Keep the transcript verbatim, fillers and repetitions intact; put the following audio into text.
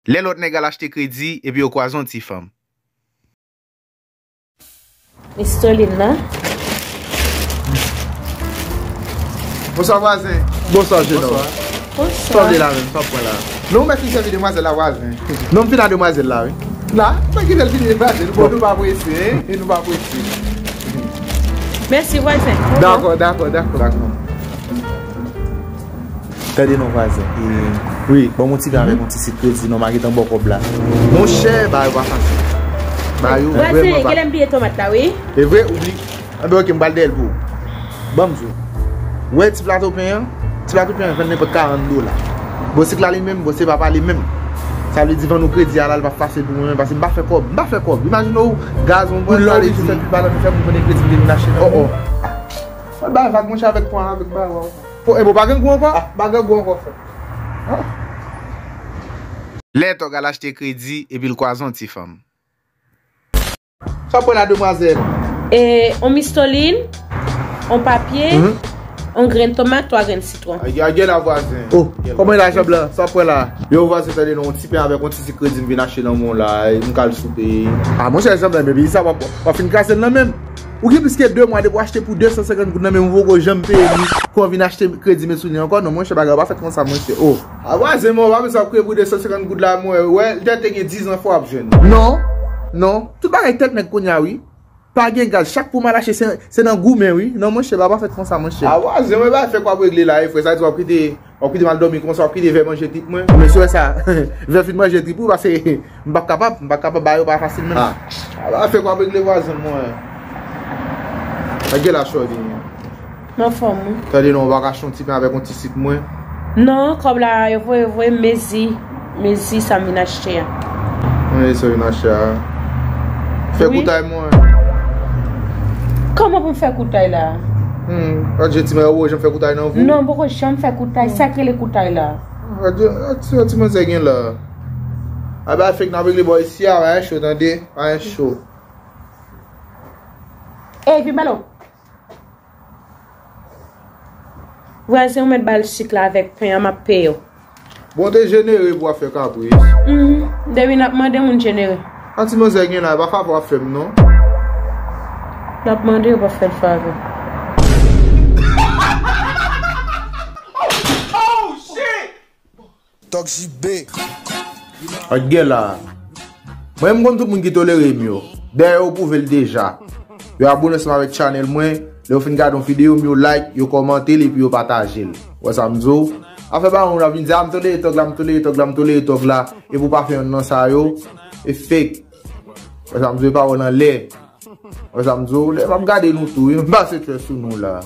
Lè lòt nèg al achte kredi, epi yo kwaze yon ti fanm. Mistoline nan. Bonswa, vwazen. Bonswa, jenòm. Bonswa. Sa w vle la menm? Sa w pran la? Non, mèsi sèvi demwazèl la, vwazen. Non, m fin a demwazèl la, wi. La, mwen kite l fini demwazèl. Bon, nou pa prese, hein? E nou pa prese. Mèsi, vwazen. Dakò, dakò, dakò, dakò. Tande non, vwazen. E, wi, ban m yon ti pen avèk yon ti sik kredi non, m a gentan ba w kòb la. Monchè, bagay yo pa fasil. Bagay yo vrèman pa. Vwazen, genlè m bliye tomat la, wi. E vre, oubli. Anben, oke, m pral dèyè l pou ou. Ban m di w. Ou wè ti plato pen an? Ti plato pen an vann nenpòt karant dola. Bon, sik la li menm, bon, se pa pale menm. Sa vle di vann ou kredi a la, li pa fasil pou mwen menm, paske m pa fè kòb. M pa fè kòb. Imajine w, gaz, mwen pral oblije fè pil balan pou fè moun konnen kredi m te vin achte nan. Oh, oh. Ah. Mwen bay vag, monchè, avèk pwen, avèk bagay. Po, e bon, pa gen gou ankò? Ah, pa gen gou ankò, frè. Ah. Lè tòg al achte kredi, epi l kwaze yon ti fanm. Sa w pran la, demwazèl? E, on mistoline, on papye, on grenn tomat, twa grenn sitwon. Ay, ay, gen la, vwazen. Oh, kòman e la, janm la? Sa w pran la? Yo, vwazen, tande non, on ti pen avèk on ti sik kredi m vin achte nan men w la, e m ka al soupe. Ah, monchè, janm la, men, sa w ap, w ap fin kase l nan men m. Ou gen plis ke de mwa depi w achte pou de san senkant goud nan men m, ou poko janm peye li, pou w vin achte kredi Mistoline ankò? Non, monchè, bagay yo pa fèt konsa, monchè. Oh. A vwazen, mwen, w pa bezwen ap kriye pou de san senkant goud la, mwen. Wè, lè te gen diz an fò w ap jwenn. Non, non. Tout bagay tèt nèg kounye a, wi. Pa gen gaz. Chak pou m al achte, se, se nan goumen, wi. Non, monchè, bagay pa fèt konsa, monchè. A vwazen, mwen, bagay fèk w ap regle la, wi, frè. Sa vle di w ap kite, w ap kite m al dòmi konsa, w ap kite vè manje trip mwen. Men si w wè sa, vè fin manje trip ou, paske m p ap kapab, m p ap kapab, bagay yo pa fasil menm. Ah. A bagay fèk w ap regle, vwazen mwen. Sa gen la, shorty? M anfòm, wi. Tande non, ou pa ka achte yon ti pen avèk yon ti sik mwen? Non, kòb la, yo voye, voye mezi, mezi sa m vin achte a. Mezi sa w vin achte a. Fè koutay mwen. Kòman pou m fè koutay la? Hmm, pa jenti mwen, ou janm fè koutay nan vi w? Non, m poko janm fè koutay. Sa k rele koutay la? Gade, ti, ti manzè gen la. A ba fèk n ap regle bò isi a, pa gen cho, tande? Pa gen cho. Ey, vin ba l. Vwazen, ou mèt ba l sik la avèk pen an, m ap peye w. Bon, te jenere pou w ap fè kapris. Mhm. Depi n ap mande moun jenere. A ti manzè gen la, e pa favè w ap fè m, non. N ap mande yo pa fè l favè. Oh, shit! Tòg J B. Ak gè la. Mwen, m konn tout moun ki tolere m yo. Dayè, yo pwouve l deja. Yo abone ansanm avèk channel mwen. Lè yo fin gade yon videyo m, yo like, yo kòmante l epi yo pataje l. Ou wè sa m di w? Afè pa yon moun ap vin di, "A, m tolere tòg la, m tolere tòg la, m tolere tòg la." Epi w pa fè yonn nan sa yo. E fake. Ou wè sa m di w? E pawòl anlè. Wè sa m di w, lè m ap gade nou tou, wi, m pase tchè sou nou la.